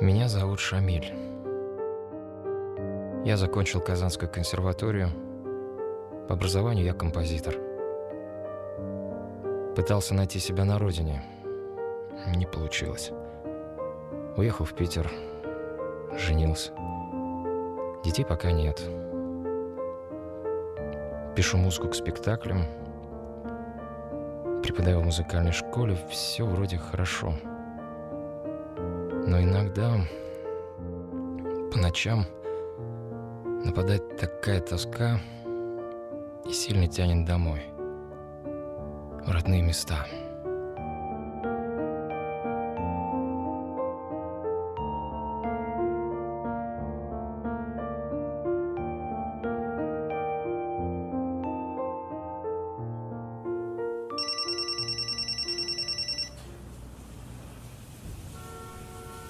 Меня зовут Шамиль. Я закончил Казанскую консерваторию. По образованию я композитор. Пытался найти себя на родине. Не получилось. Уехал в Питер, женился. Детей пока нет. Пишу музыку к спектаклям. Преподаю в музыкальной школе. Все вроде хорошо. Но иногда по ночам нападает такая тоска и сильно тянет домой, в родные места.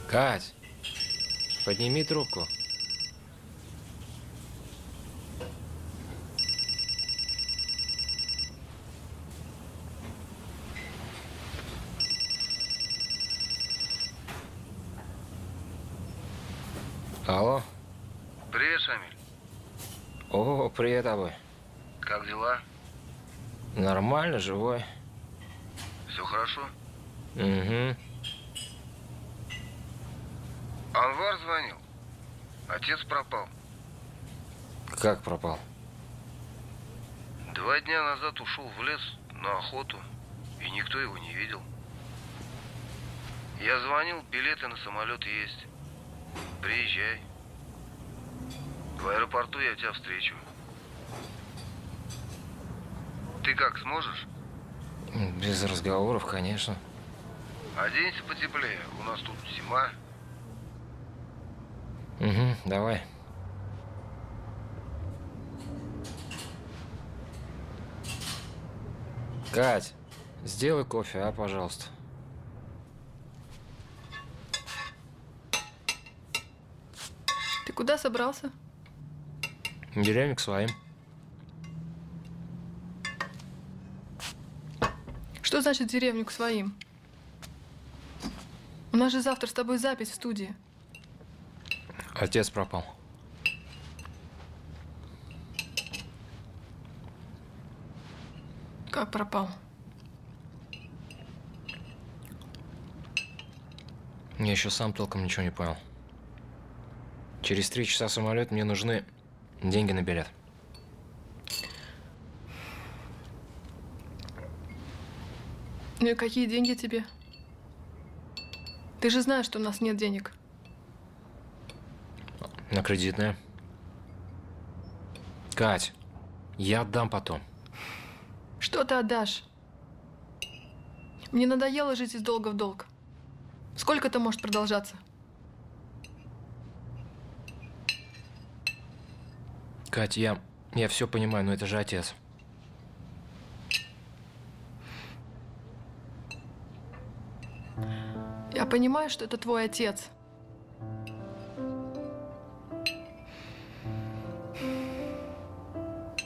Кать, подними трубку. Алло. Привет, Шамиль. О, привет, Абы. Как дела? Нормально, живой. Все хорошо? Угу. Анвар звонил. Отец пропал. Как пропал? 2 дня назад ушел в лес на охоту, и никто его не видел. Я звонил, билеты на самолет есть. Приезжай. В аэропорту я тебя встречу. Ты как, сможешь? Без разговоров, конечно. Оденься потеплее, у нас тут зима. Угу, давай. Кать, сделай кофе, а, пожалуйста. Ты куда собрался? В деревню к своим. Что значит деревню к своим? У нас же завтра с тобой запись в студии. Отец пропал. Как пропал? Я еще сам толком ничего не понял. Через 3 часа самолет, мне нужны деньги на билет. Ну и какие деньги тебе? Ты же знаешь, что у нас нет денег. На кредитное. Кать, я отдам потом. Что ты отдашь? Мне надоело жить из долга в долг. Сколько это может продолжаться? Кать, я все понимаю, но это же отец. Я понимаю, что это твой отец.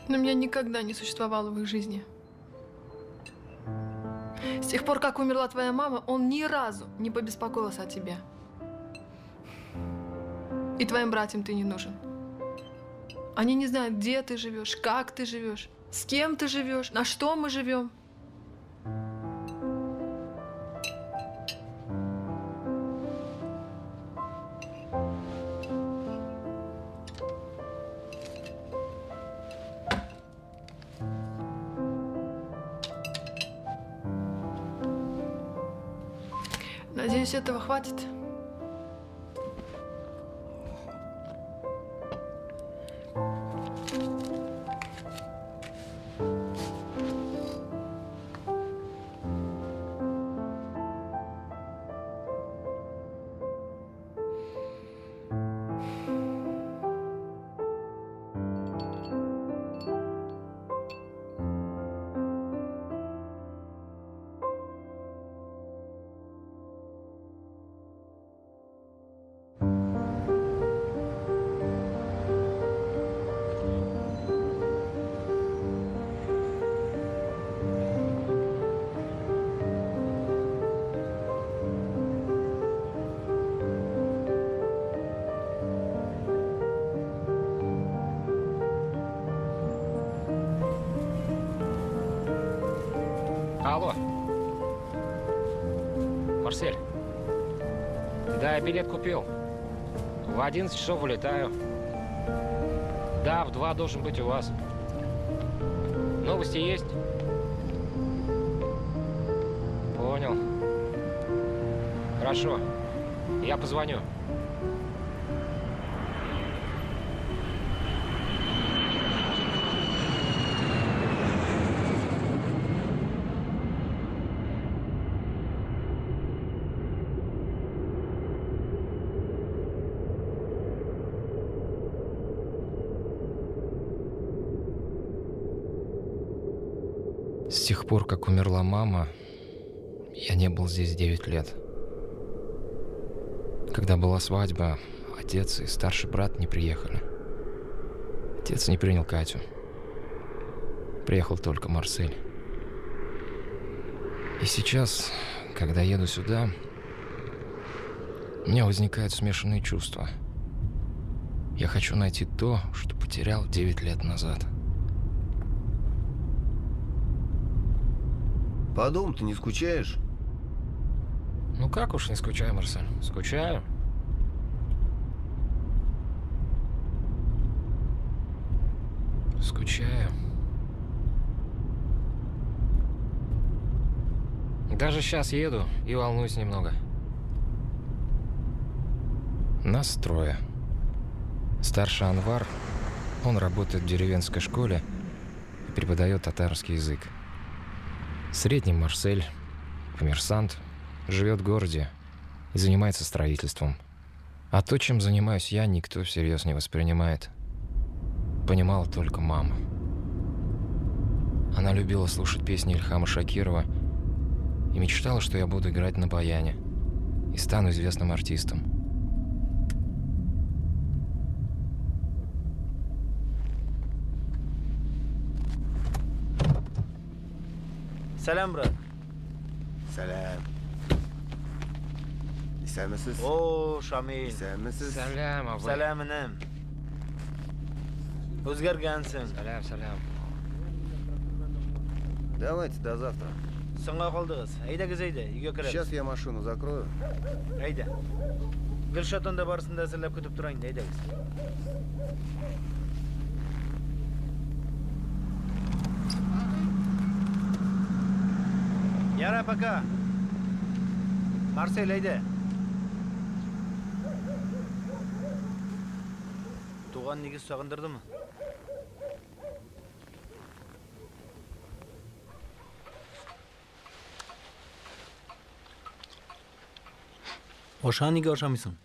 Но меня никогда не существовало в их жизни. С тех пор, как умерла твоя мама, он ни разу не побеспокоился о тебе. И твоим братьям ты не нужен. Они не знают, где ты живешь, как ты живешь, с кем ты живешь, на что мы живем. Надеюсь, этого хватит. Алло. Марсель. Да, я билет купил. В 11 часов улетаю. Да, в 2 должен быть у вас. Новости есть? Понял. Хорошо. Я позвоню. С тех пор, как умерла мама, я не был здесь 9 лет. Когда была свадьба, отец и старший брат не приехали. Отец не принял Катю. Приехал только Марсель. И сейчас, когда еду сюда, у меня возникают смешанные чувства. Я хочу найти то, что потерял 9 лет назад. По дому ты не скучаешь? Ну как уж не скучаю, Марсель? Скучаю. Скучаю. Даже сейчас еду и волнуюсь немного. Нас трое. Старший Анвар, он работает в деревенской школе и преподает татарский язык. Средний Марсель, коммерсант, живет в городе и занимается строительством. А то, чем занимаюсь я, никто всерьез не воспринимает. Понимала только мама. Она любила слушать песни Ильхама Шакирова и мечтала, что я буду играть на баяне и стану известным артистом. Сәлам, брат. Сәлам. Исәнмесез? О, Шамил. Исәнмесез? Сәлам, абый. Сәлам, энем. Үзгәргәнсең. Сәлам, сәлам. Давайте до завтра. Соңга калдыгыз. Әйдәгез, әйдә, өйгә керәбез. Сейчас я машину закрою. Әйдә. Гөлшат анда барысын да әзерләп көтеп тора инде, әйдәгез. Яра, пока. Марсель, әйдә. Туган нигез сагындырдымы? Аша нигә ашамыйсың?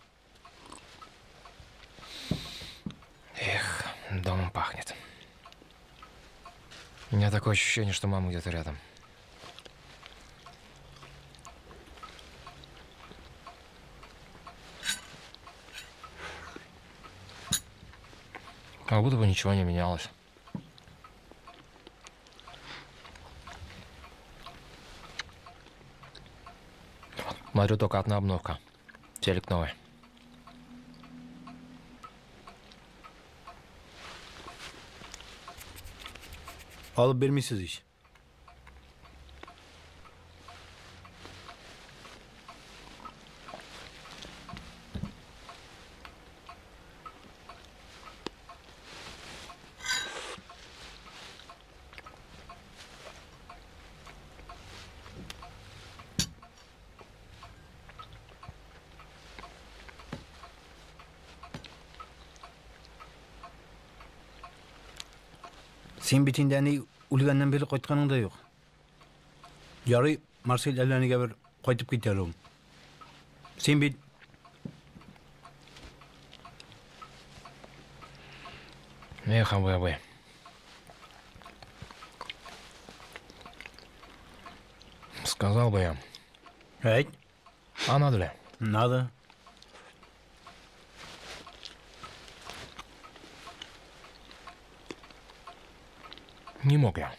Эх, домом пахнет. У меня такое ощущение, что мама где-то рядом. Как будто бы ничего не менялось. Смотрю, только одна обновка. Телек новый. Алып бирмисез ич. Син бит инде әни үлгәннән бирле кайтканың да юк. Ярый, Марсель әллә нигә бер кайтып китә әле ул. Син бит Эх, абый, абый. Сказал бы я. Әйт. А надо ли? Надо. Не мог я.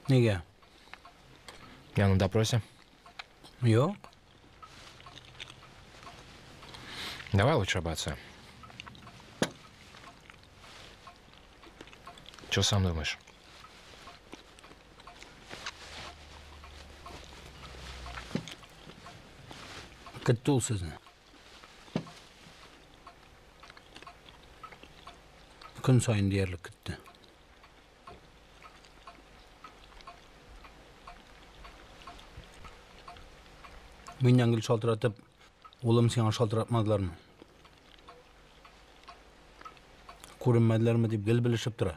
Нигә? Я на допросе. Юк. Давай лучше об отце. Чё сам думаешь? Көтте ул сезне. Көн саен диярлек көтте. Миннән гел шалтыратып, улым сиңа шалтыратмадылармы? Күренмәделәрме дип гел белешеп тора.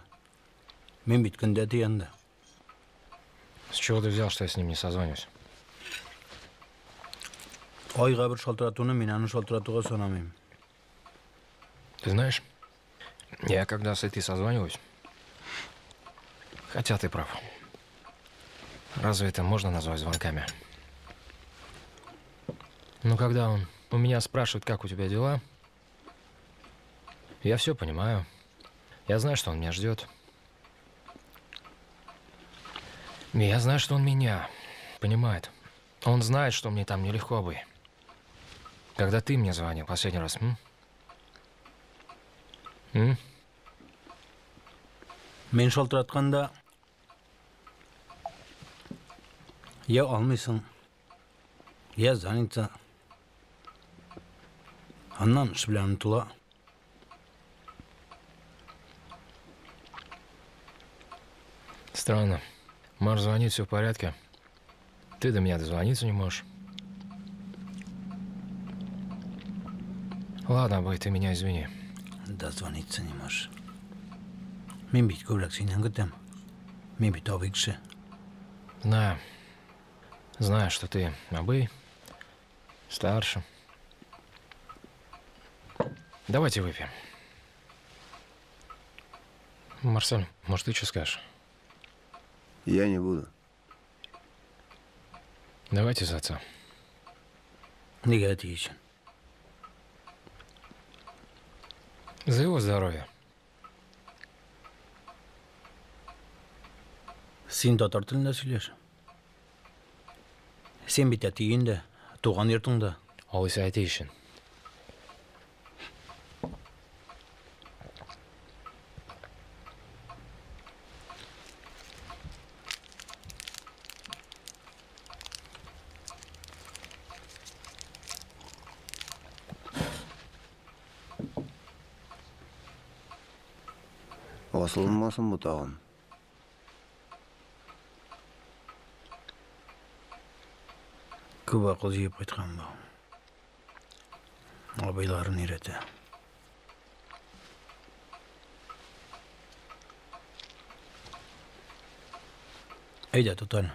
Мин бит көндә әти янында. С чего ты взял, что я с ним не созвонюсь? Айга бер шалтыратуны мин аны шалтыратуга санамыйм. Ты знаешь, я когда с этой созваниваюсь, хотя ты прав. Разве это можно назвать звонками? Но когда он у меня спрашивает, как у тебя дела, я все понимаю. Я знаю, что он меня ждет. Я знаю, что он меня понимает. Он знает, что мне там нелегко бы. Когда ты мне звонил последний раз, м? М? Мин шалтыратканда я алмыйсың, я занята. Аннан эш белән онытыла. Странно. Маш звонит, все в порядке. Ты до меня дозвониться не можешь. Ладно, абый, ты меня извини. Дозвониться не можешь. Мин бит күбрәк синнән көтәм. Мин бит абый кеше. Знаю. Знаю, что ты абый, старше. Давайте выпьем. Марсель, может, ты что скажешь? Я не буду. Давайте за отца. Нигә әти өчен? За его здоровье. Син татар телендә сөйләш. Син бит әти өендә, туган йортыңда. Алайса әти өчен. Асылынмасын бу тагын. Күп акыл җыеп кайткан бу. Абыйларын өйрәтә. Әйдә, тот әле.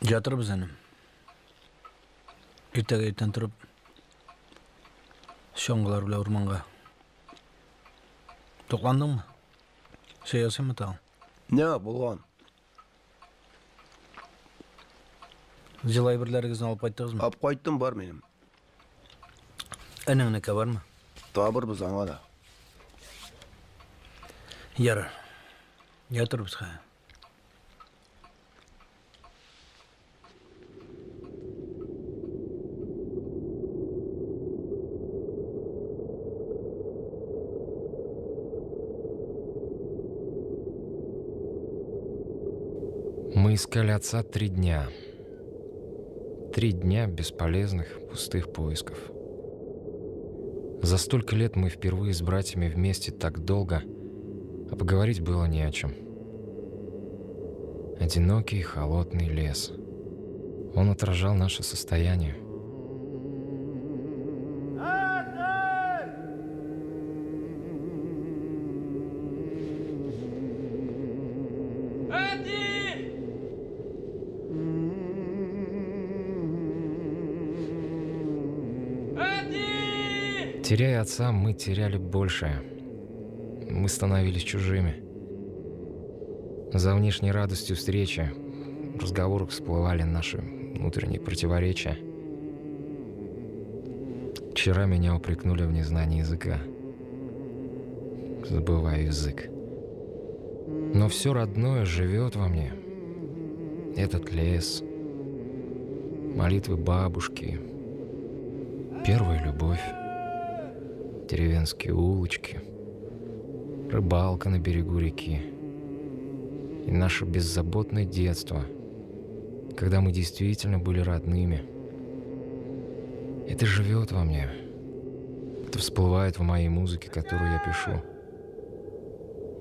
Ятырбыз, энем. Иртәгә иртән торып, чаңгылар белән урманга. Тукландыңмы? Чәй ясыйммы тагын? Не, булган. Җылы әйберләрегезне алып кайттыгызмы? Алып кайттым, бар минем. Энеңнеке бармы? Табырбыз аңа да. Ярар. Ятырбыз хәзер. Мы искали отца 3 дня. 3 дня бесполезных, пустых поисков. За столько лет мы впервые с братьями вместе так долго, а поговорить было не о чем. Одинокий холодный лес. Он отражал наше состояние. Теряя отца, мы теряли большее. Мы становились чужими. За внешней радостью встречи в разговорах всплывали наши внутренние противоречия. Вчера меня упрекнули в незнании языка. Забываю язык. Но все родное живет во мне. Этот лес, молитвы бабушки, первая любовь, деревенские улочки, рыбалка на берегу реки и наше беззаботное детство, когда мы действительно были родными. Это живет во мне. Это всплывает в моей музыке, которую я пишу.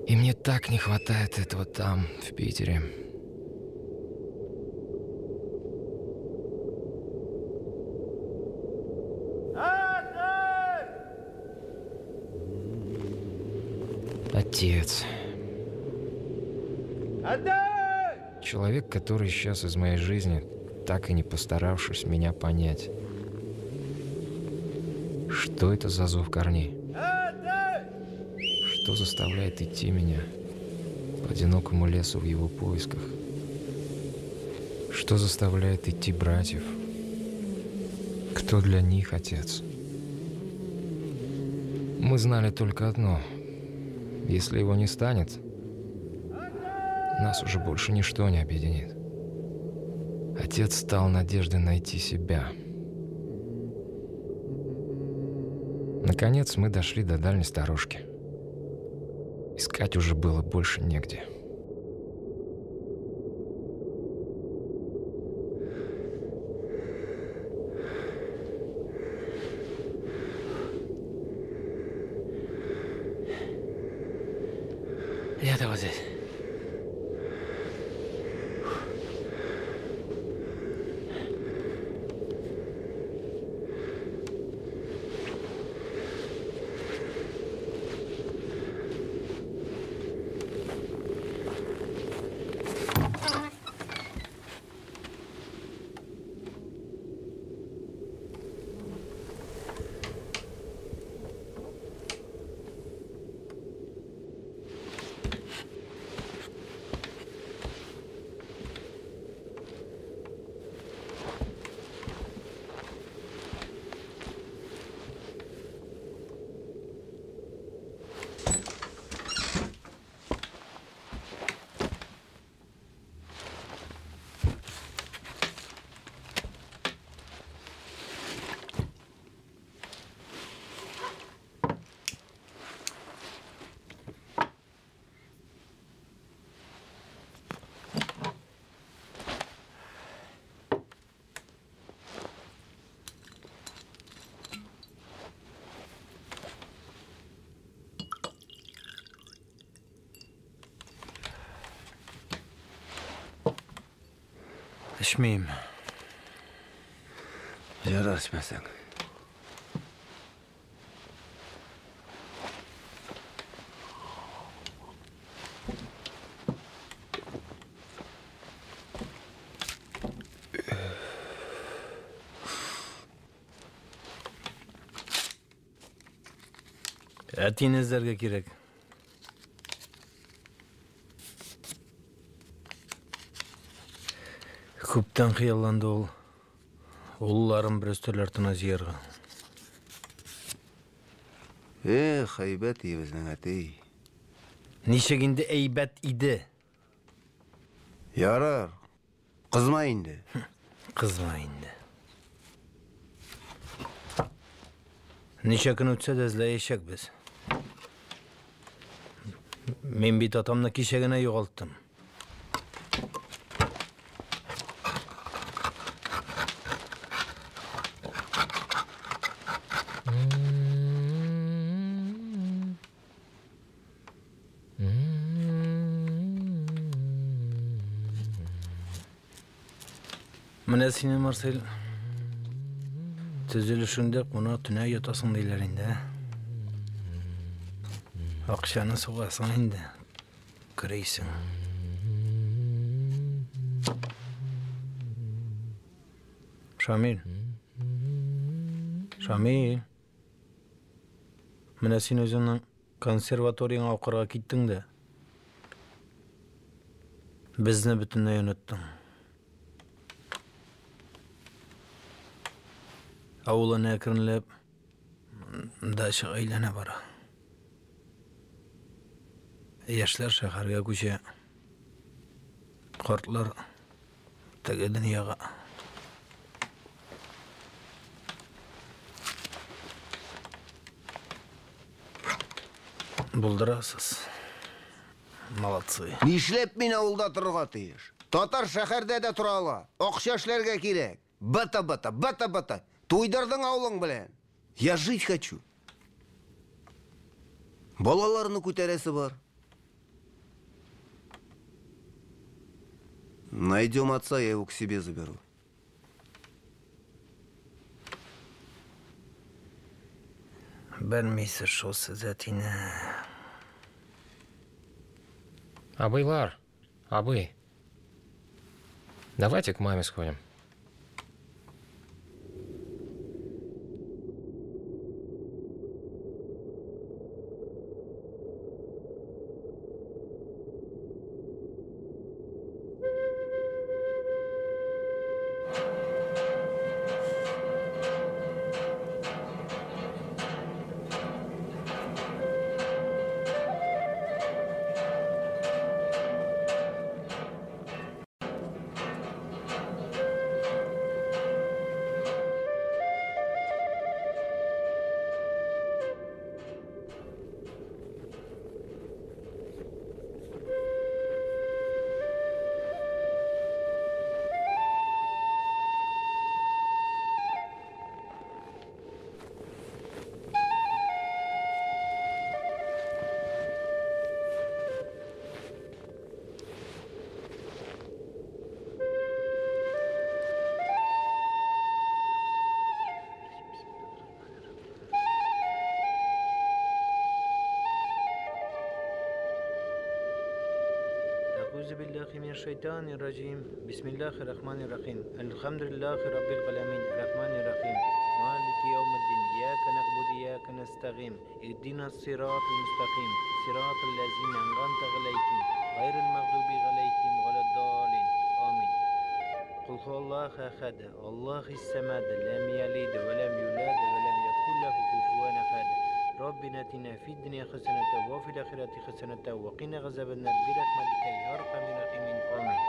И мне так не хватает этого там, в Питере. Отец. Человек, который исчез из моей жизни, так и не постаравшись меня понять. Что это за зов корней? Что заставляет идти меня по одинокому лесу в его поисках? Что заставляет идти братьев? Кто для них отец? Мы знали только одно. Если его не станет, нас уже больше ничто не объединит. Отец стал надеждой найти себя. Наконец мы дошли до дальней сторожки. Искать уже было больше негде. Я-то вот здесь. Эчмим. Ярар эчмәсәң. Әтине эзләргә кирәк. Күптән хыялланды ул. Улларын бер өстәл артына җыярга. Эх, әйбәт иде безнең әти. Ничек инде әйбәт иде? Ярар. Кызма инде. Кызма инде. Ничә көн үтсә дә эзләячәкбез. Мин бит атамны кичә генә югалттым. Менә сине, Марсель, төзелешеңдә куна төнә ятасың диләр инде. Акчаны сугасың инде, көрәйсең. Шамил. Шамил. Менә син үзеңнең консерваторияңа укырга киттең дә, безне бөтенләй оныттың. Авылын әкренләп дачага әйләнә бара. Яшьләр шәһәргә күчә. Картлар теге дөньяга. Булдырасыз. Молодцы. Нишләп мин авылда торырга тиеш? Татар шәһәрдә дә тора ала. Акча эшләргә кирәк. Бата-бата, бата-бата. Туйдырдың авылың белән. Я жить хочу. Балаларны күтәрәсе бар. Найдем отца, я его к себе заберу. Белмисез шул сез әтине. Абыйлар, абый, давайте к маме сходим. أعوذ بالله من الشيطان الرجيم. بسم الله الرحمن الرحيم. الحمد لله رب العالمين الرحمن الرحيم مالك يوم الدين إياك نعبد وإياك نستعين اهدنا الصراط المستقيم صراط الذين أنعمت عليهم غير المغضوب عليهم ولا الضالين آمين. قل هو الله أحد الله الصمد لم يلد ولم يولد ولم يكن له كفوا أحد. ربنا آتنا في الدنيا حسنة وفي الآخرة حسنة وقنا عذاب النار برحمتك يا أرحم الراحمين آمين.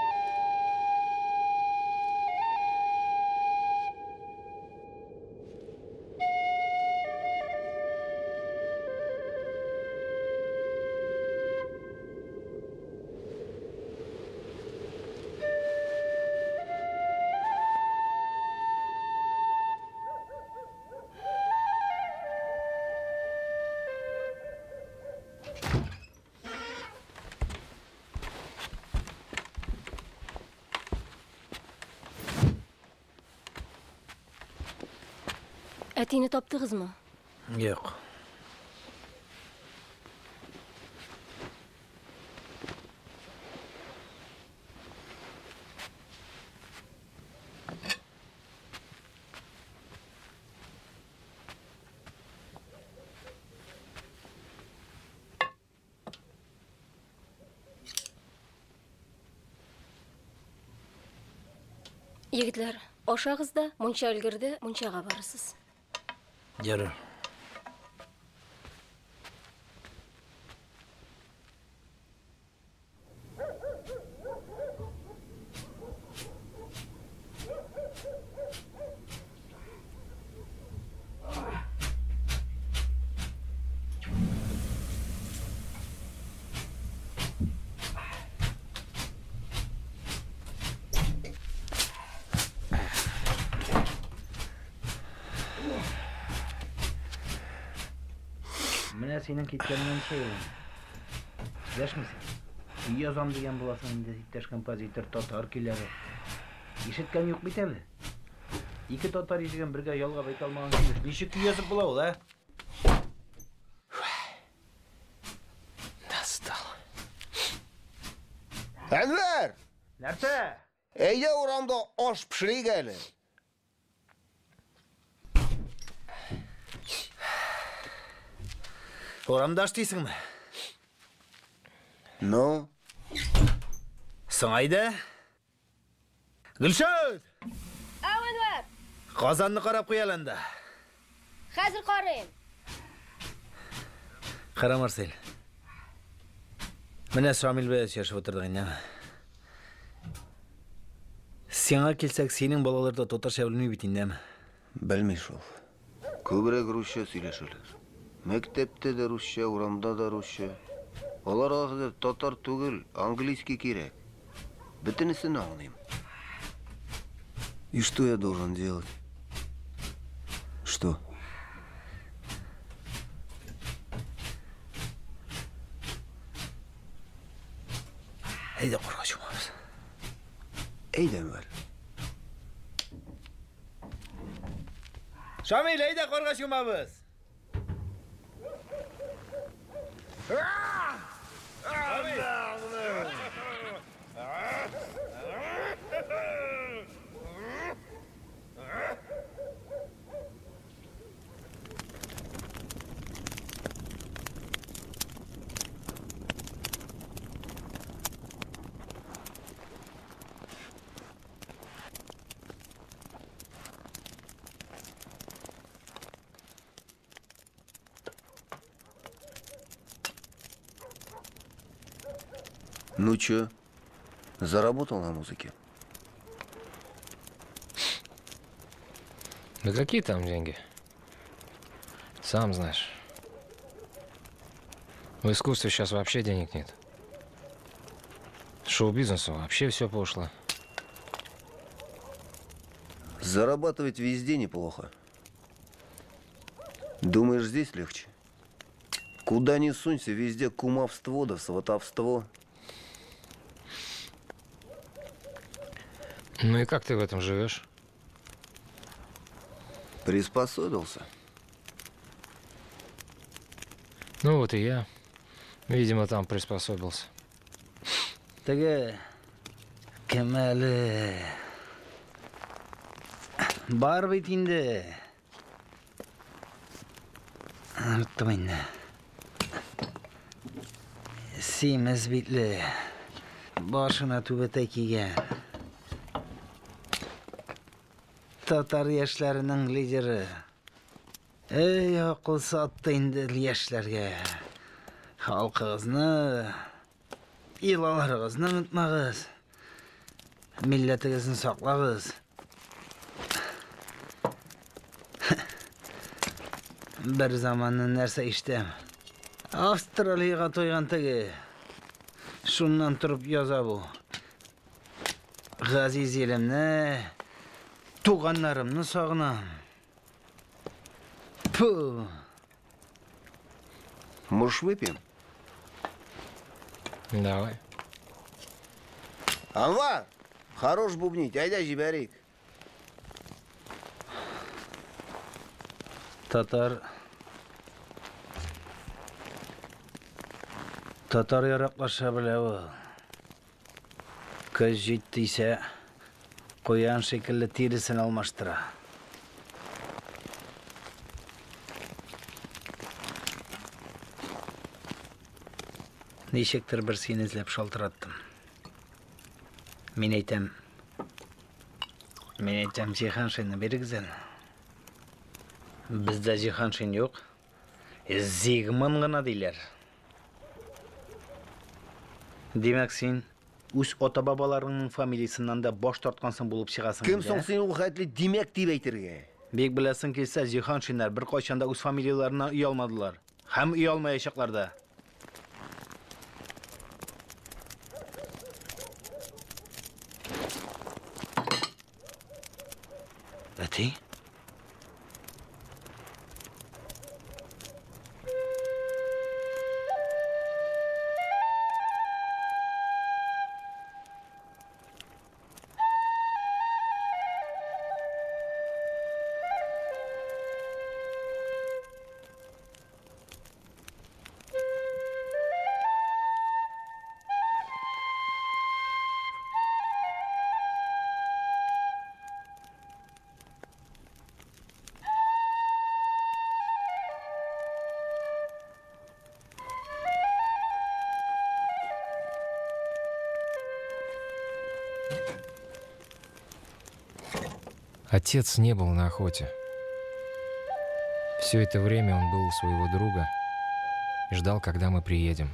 Әтине таптыгызмы? Юк. Егетләр, ашагыз да, мунча өлгерде, мунчага барырсыз. Ярар. Менә синең киткәнеңнән шул. Дәшмисең. Өй язам дигән буласың инде, иптәш композитор, татар көйләре. Ишеткән юк бит әле. Ике татар ишеген бергә ялгап әйтә алмаган килеш. Ничек көй язып була ул, ә? Достал. Әнвәр! Нәрсә? Әйдә урамда аш пешерик әле. Урамда аш дисеңме? Ну? Соң әйдә. Гөлшат! Ау, Әнвәр! Казанны карап куй әле анда. Хәзер карыйм. Кара, Марсель. Менә Шамил белән сөйләшеп утырдык инде. Сиңа килсәк, синең балалар да татарча белми бит инде. Белми шул. Күбрәк русча сөйләшәләр. Мәктәптә дә русча, урамда да русча. Аларга хәзер татар түгел, английский кирәк. Бөтенесен аңлыйм. И что я должен делать? Что? Әйдә карга чумабыз. Әйдә, Әнвәр. Шамил, әйдә карга чумабыз. Ну чё, заработал на музыке? Да какие там деньги? Сам знаешь. В искусстве сейчас вообще денег нет. Шоу-бизнесу вообще все пошло. Зарабатывать везде неплохо. Думаешь, здесь легче? Куда ни сунься, везде кумовство да сватовство. Ну и как ты в этом живешь? Приспособился. Ну вот и я, видимо, там приспособился. Теге кем әле? Бар бит инде. Оныттым инде. Симез битле. Башына түбәтәй кигән. Татар яшьләренең лидеры. Эй, акыл сатты инде яшьләргә. Халкыгызны, йолаларыгызны онытмагыз. Милләтегезне саклагыз. Бер заманны нәрсә ишетәм. Австралиягә туйган теге. Шуннан торып яза бу. Газиз илемне, туганнарымны сагынам. Фу. Может, выпьем? Давай. Анвар, хорош бубнить, айда җибәрик. Татар Татар яраклаша белә ул. Көз җитте исә, куян шикелле тиресен алмаштыра. Ничектер бер сине эзләп шалтыраттым. Мин әйтәм, мин әйтәм, Җиһаншинны бирегез әле. Бездә Җиһаншин юк. Зигман гына диләр. Димәк, син үз ата-бабаларыңның фамилиясеннән дә баш тарткансың булып чыгасың Кем инде, соң ә? син ул хәтле димәк дип әйтергә? Бик беләсең килсә, Җиһаншиннар беркайчан да үз фамилияләреннән оялмадылар. Һәм оялмаячаклар да. Әти? Отец не был на охоте. Все это время он был у своего друга и ждал, когда мы приедем.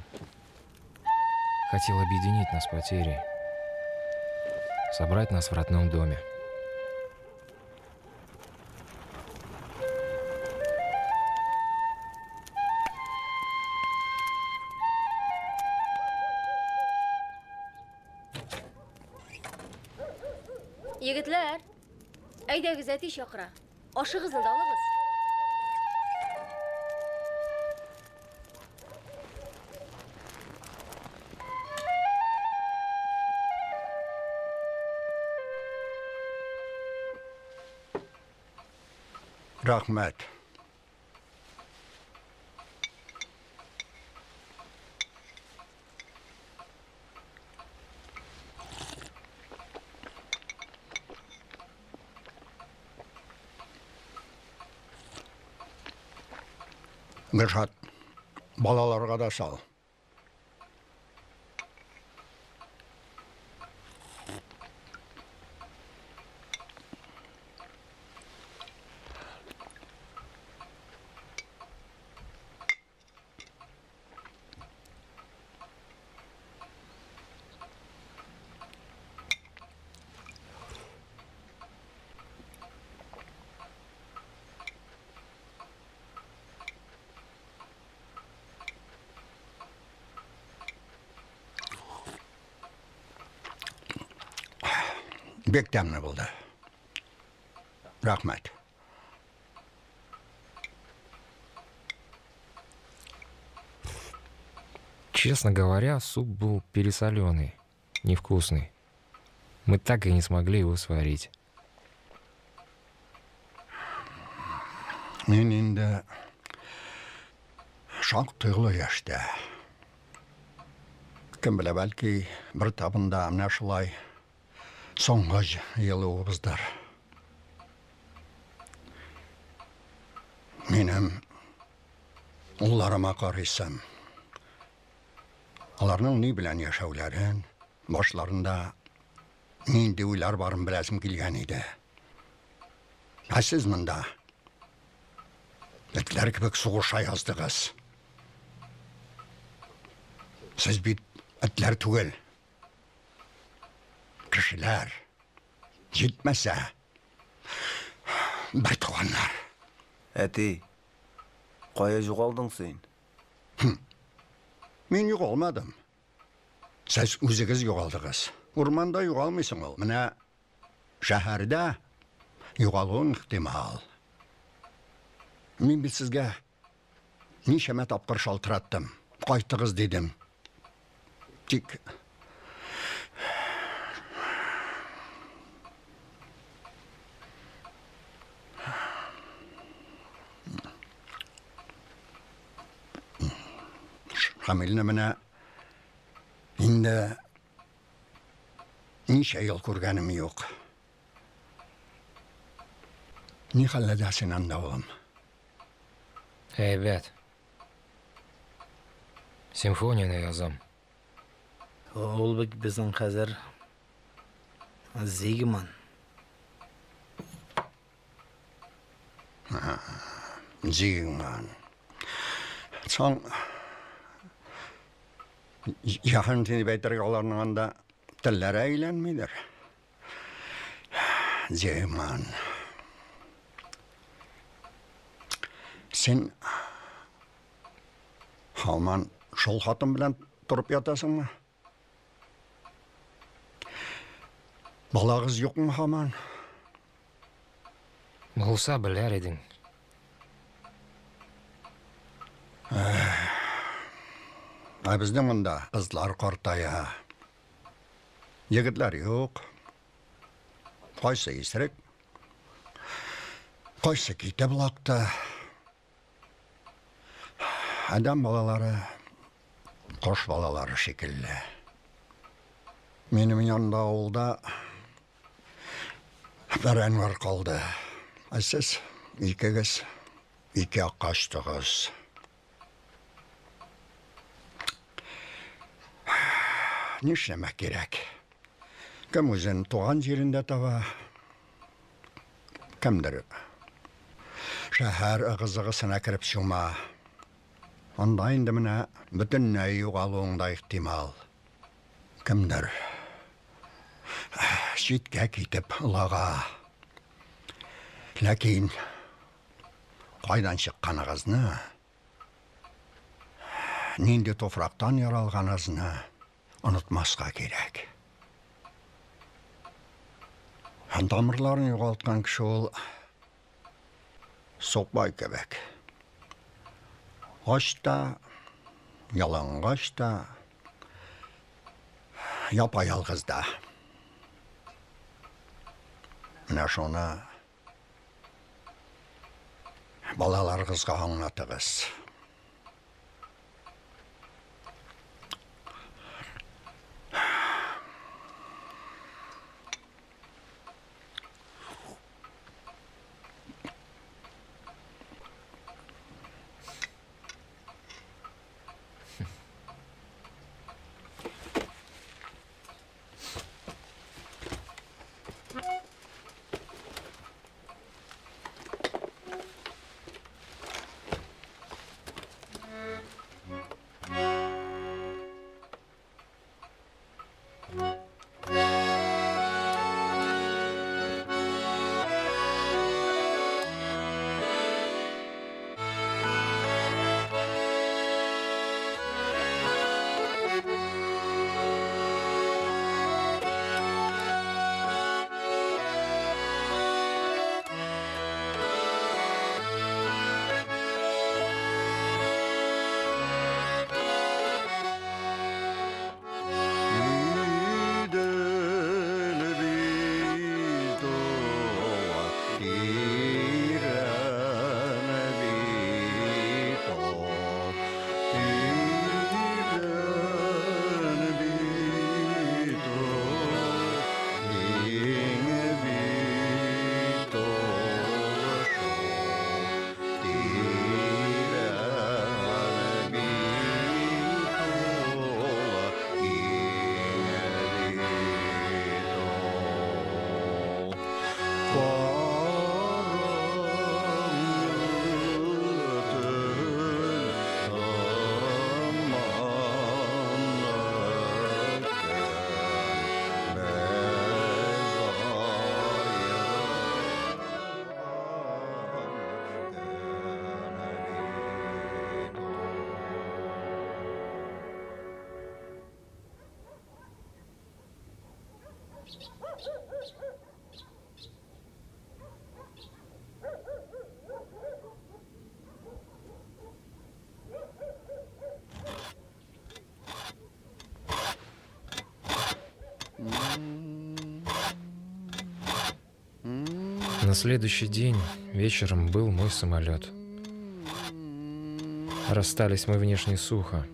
Хотел объединить нас потерей, собрать нас в родном доме. Егетләр, әйдәгез, әти чакыра. Ашыгызны да алыгыз. Рәхмәт. Гөлшат, балаларга да сал. Бик тәмле булды. Рәхмәт. Честно говоря, суп был пересоленый, невкусный. Мы так и не смогли его сварить. Мин инде шактый олы яшьтә. Кем белә, бәлки бер табында менә шулай соңгы җыелуыбыздыр. Минем улларыма карыйсым. Аларның ни белән яшәүләрен, башларында нинди уйлар барын беләсем килгән иде. Ә сез монда этләр кебек сугыша яздыгыз. Сез бит этләр түгел. Кешеләр. Җитмәсә, бер туганнар. Әти, кая югалдың син? Мин югалмадым. Сез үзегез югалдыгыз. Урманда югалмыйсың ул. Менә шәһәрдә югалуың ихтимал. Мин бит сезгә ничәмә тапкыр шалтыраттым. Кайтыгыз дидем. Тик Шамилне менә инде ничә ел күргәнем юк. Ни хәлләрдә син анда, улым? Әйбәт. Симфонияне язам. Ул бит безнең хәзер Зигман. Зигман. Соң җаһан дип әйтергә аларның анда телләре әйләнмидер. Зигман. Син һаман шул хатын белән торып ятасыңмы? Балагыз юкмы һаман? Булса белер идең. Ә безнең монда кызлар картая. Егетләр юк. Кайсы исерек, кайсы китеп олакты. Адәм балалары кош балалары шикелле. Минем янда авылда бер Әнвәр калды. Ә сез икегез ике якка очтыгыз. Нишләмәк кирәк? Кем үзен туган җирендә таба, кемдер шәһәр ыгы-зыгысына кереп чума. Анда инде менә бөтенләй югалуың да ихтимал. Кемдер читкә китеп олага. Ләкин кайдан чыкканыгызны, нинди туфрактан яралганыгызны онытмаска кирәк. Һәм тамырларын югалткан кеше ул сукбай кебек. Ач та, ялангач та, япа-ялгыз да. Менә шуны балаларыгызга аңлатыгыз. На следующий день вечером был мой самолет. Расстались мы внешне сухо.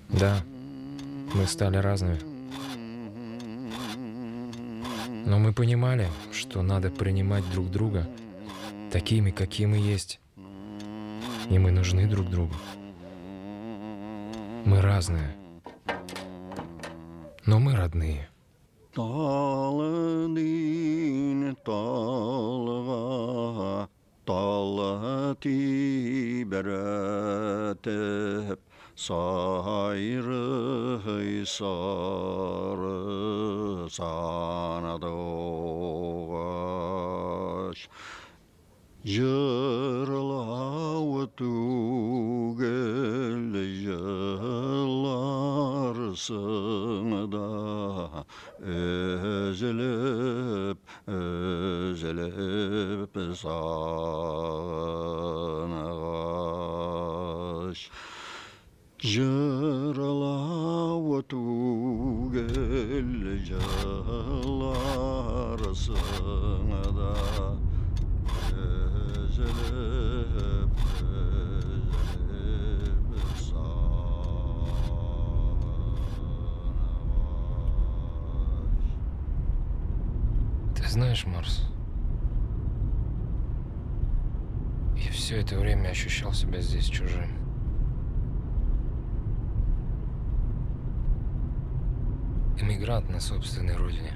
Да, мы стали разными. Но мы понимали, что надо принимать друг друга такими, какие мы есть. И мы нужны друг другу. Мы разные, но мы родные. Талдин талга тал тибрәтеп сайрый сары сандугач Җырлау түгел җырларсың да, өзелеп, өзелеп сагынгач. Җырлау түгел җырларсың да, өзелеп, өзелеп сагынгач. Ты знаешь, Марс, я все это время ощущал себя здесь чужим. Эмигрант на собственной родине.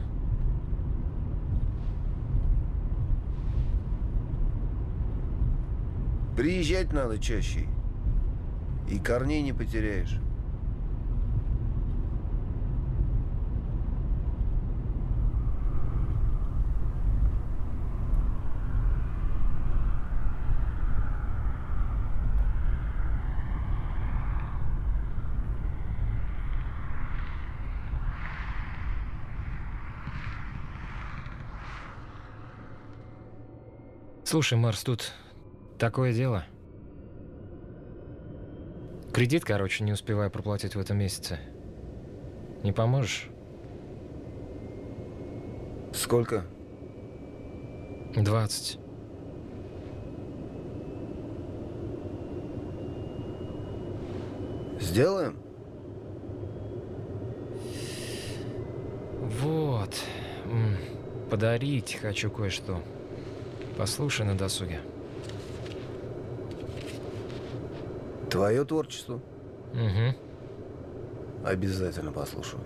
Приезжать надо чаще, и корней не потеряешь. Слушай, Марс, тут такое дело. Кредит, короче, не успеваю проплатить в этом месяце. Не поможешь? Сколько? 20. Сделаем? Вот. Подарить хочу кое-что. Послушай на досуге. Твое творчество? Угу. Обязательно послушаю.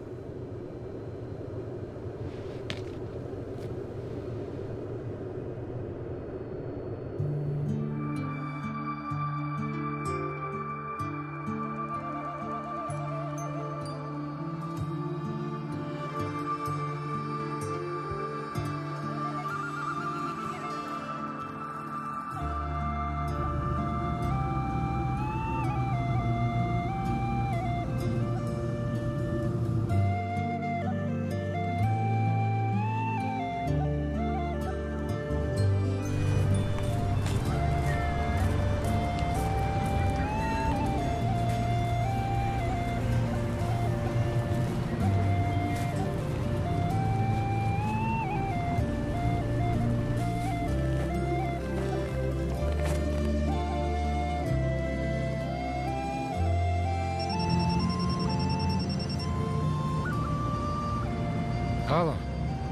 Алло.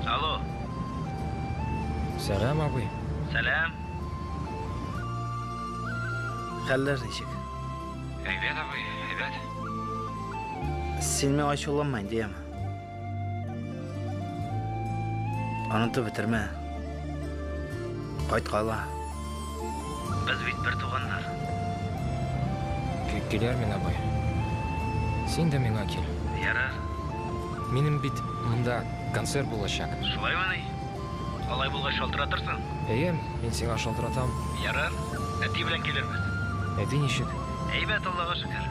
Алло. Сәлам, абый. Сәлам. Хәлләр ничек? Әйбәт, абый, әйбәт. Син миңа ачуланма инде, яме. Онытып бетермә. Кайткала. Без бит бер туганнар. Килермен, абый. Син дә миңа кил. Ярар. Минем бит монда концерт булачак. Шулаймыни? Алай булгач шалтыратырсың? Әйе, мин сиңа шалтыратам. Ярар. Әти белән килербез. Әти ничек? Әйбәт, Аллага шөкер.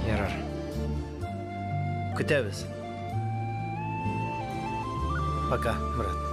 Ярар. Көтәбез. Пока, брат.